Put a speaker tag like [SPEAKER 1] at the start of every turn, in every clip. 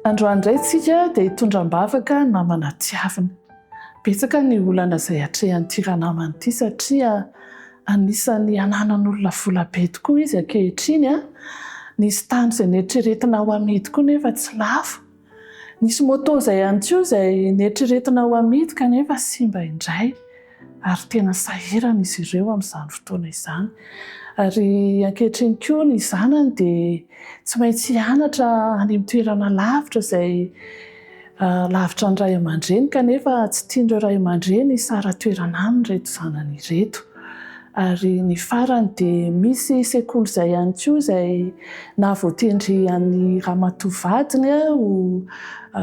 [SPEAKER 1] Androany indray tsika dia hitondra am-bavaka namana tiavina. Betsaka ny olana izay atrehan'ity ranamana ity satria anisan'ny ananan'olona vola be tokoa izy ankehitriny. Nisy tany izay neritreretina ho amidy koa nefa tsy lafo. Nisy moto izay ihany koa izay neritreretina ho amidy kanefa simba indray. Ary tena sahirana izy ireo amin'izany fotoana izany. Ary ankehitriny koa ny zanany dia tsy maintsy hianatra any amin'ny toerana lavitra izay lavitra ny ray aman-dreny kanefa tsy tian'ireo ray aman-dreny hisara-toerana aminy ireto zanany ireto. Ary ny farany dia misy sekoly izay ihany koa izay nahavoatendry an'i ramatoa vadiny ho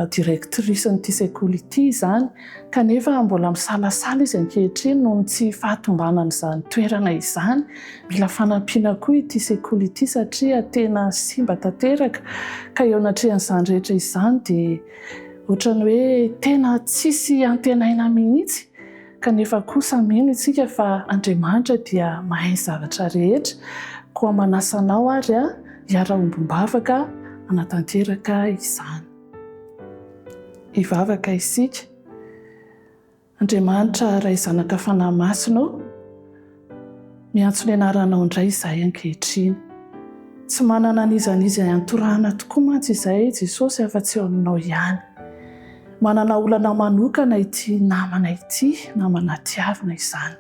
[SPEAKER 1] directrice-n'ity sekoly ity izany. Kanefa mbola misalasala izy ankehitriny noho ny tsy fahatombanan'izany toerana izany. Mila fanampiana koa ity sekoly ity satria tena simba tanteraka ka eo anatrehan'izany rehetra izany dia ohatran'ny hoe tena tsisy antenaina mihitsy kanefa kosa mino isika fa Andriamanitra dia mahay ny zavatra rehetra koa manasa anao ary hiara-ombom-bavaka hanatanteraka izany. Hivavaka isika. Andriamanitra Ray Zanaka Fanahy Masina ô, miantso ny anaranao indray izahay ankehitriny. Tsy manana an'iza n'iza hiantorahana tokoa mantsy izahay Jesosy afa-tsy eo aminao ihany. Manana olana manokana ity namana ity, namana tiavina izany.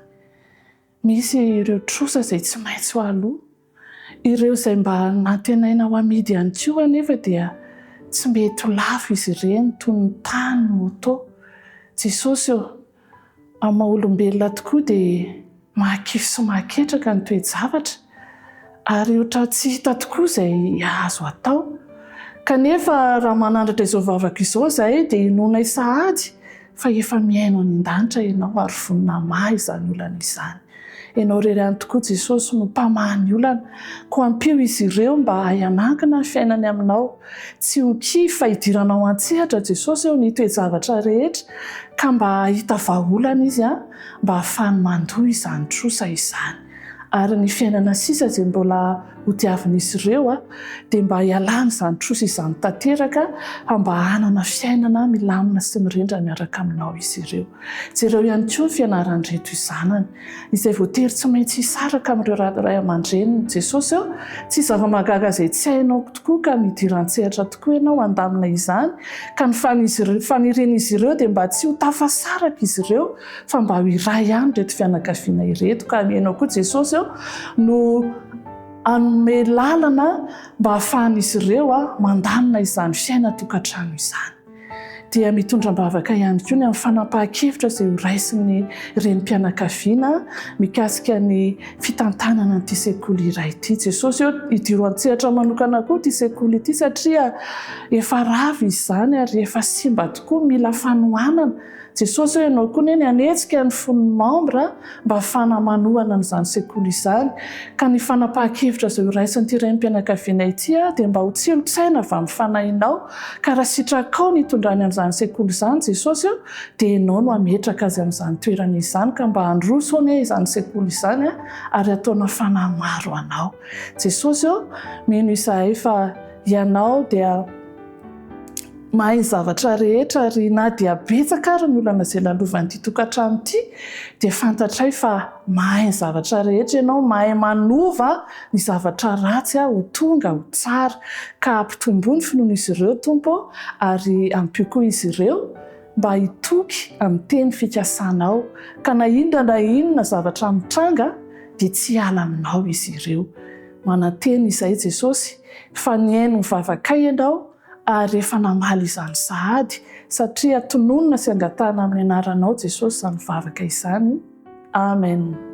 [SPEAKER 1] Misy ireo trosa izay tsy maintsy ho aloa. Ireo izay mba nantenaina ho amidy ihany koa anefa dia tsy mety ho lafo izy ireny toy ny tany, moto. Jesosy ô! Amin'ny maha olombelona tokoa dia mahakivy sy mahaketraka ny toe-javatra ary ohatran'ny tsy hita tokoa izay azo atao. Kanefa raha manandratra izao vavaka izao izahay dia inoanay sahady fa efa mihaino any an-danitra Ianao ary vonona hamaha izany olana izany. Ianao irery ihany tokoa Jesosy no mpamaha ny olana, koa ampio izy ireo mba hahay hanankina ny fiainany Aminao. Tsy ho kivy fa hidiranao an-tsehatra Jesosy eo ny toe-javatra rehetra ka mba hahita vahaolana izy mba hahafahany mandoa izany trosa izany. Ary ny fiainana sisa izay mbola hodiavin'izy ireo dia mba hialany izany trosa izany tanteraka fa mba hanana fiainana milamina sy mirindra miaraka aminao izy ireo. Jereo ihany koa ny fianaran'ireto zanany izay voatery tsy maintsy hisaraka amin'ireo ray aman-dreniny. Jesosy ô, tsy zava-mahagaga izay tsy hainao tokoa ka midira an-tsehatra tokoa ianao handamina izany ka ny fanirian'izy ireo dia mba tsy ho tafasaraka izy ireo fa mba ho iray ihany ireto fianakaviana ireto ka ianao koa Jesosy ô no hanome lalana mba hahafahan'izy ireo mandamina izany fiainan-tokantrano izany. Dia mitondra am-bavaka ihany koa ny amin'ny fanapahan-kevitra izay ho raisin'ny renim-pianakaviana mikasika ny fitantanana an'ity sekoly iray ity. Jesosy ô, idiro an-tsehatra manokana koa ity sekoly ity satria efa rava izany ary efa simba tokoa, mila fanohanana. Jesosy ô ianao koa anie ny hanetsika ny fon'ny membre mba hahafahana manohana an'izany sekoly izany ka ny fanapahan-kevitra izay ho raisin'ity renim-pianakaviana ity dia mba ho tsilontsaina avy amin'ny fanahinao ka raha sitrakao ny hitondrany an'izany sekoly izany Jesosy ô dia ianao no hametraka azy amin'izany toerana izany ka mba handroso anie izany sekoly izany ary hataona fanahy maro anao Jesosy ô mino izahay fa ianao dia Mahay ny zavatra rehetra ary na dia betsaka ary ny olana izay lalovan'ity tokantrano ity dia fantatray fa mahay ny zavatra rehetra ianao, mahay manova ny zavatra ratsy ho tonga ho tsara. Ka ampitomboy ny finoan'izy ireo Tompo ô, ary ampio koa izy ireo mba hitoky amin'ny teny fikasanao, ka na inona na inona zavatra mitranga dia tsy hiala aminao izy ireo. Manantena izahay Jesosy fa nihaino ny vavakay ianao ary efa namaly izany sahady satria tononina sy angatahana amin'ny anaranao Jesosy izany vavaka izany. Amen.